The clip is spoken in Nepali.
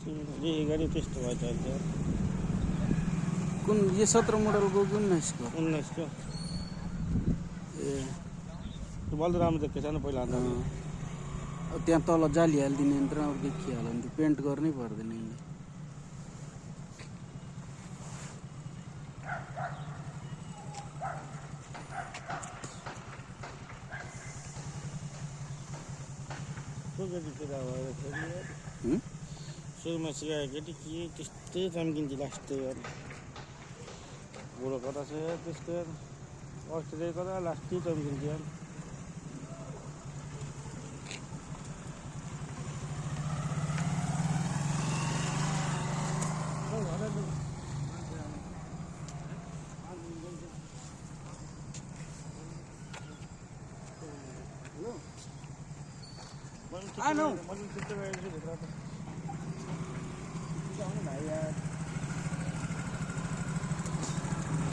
ये गाडी त्यस्तो भएछ अहिले कुन यो 17 मोडलको 19 को 19 को ए त्यो बल्ल राम्रो देख्छ नि पहिला अन्त त्यहाँ तल जाली हालिदिने यन्त्र अब देखिहाल्यो नि पेन्ट गर्नै पर्दैन नि सुरुमा सिकायो केटी के त्यस्तै चम्किन्छ लास्ट यार बुढो कता छ यार त्यस्तो यार अस्ट्रेलिया कता लास्ट चम्किन्छ यार I know.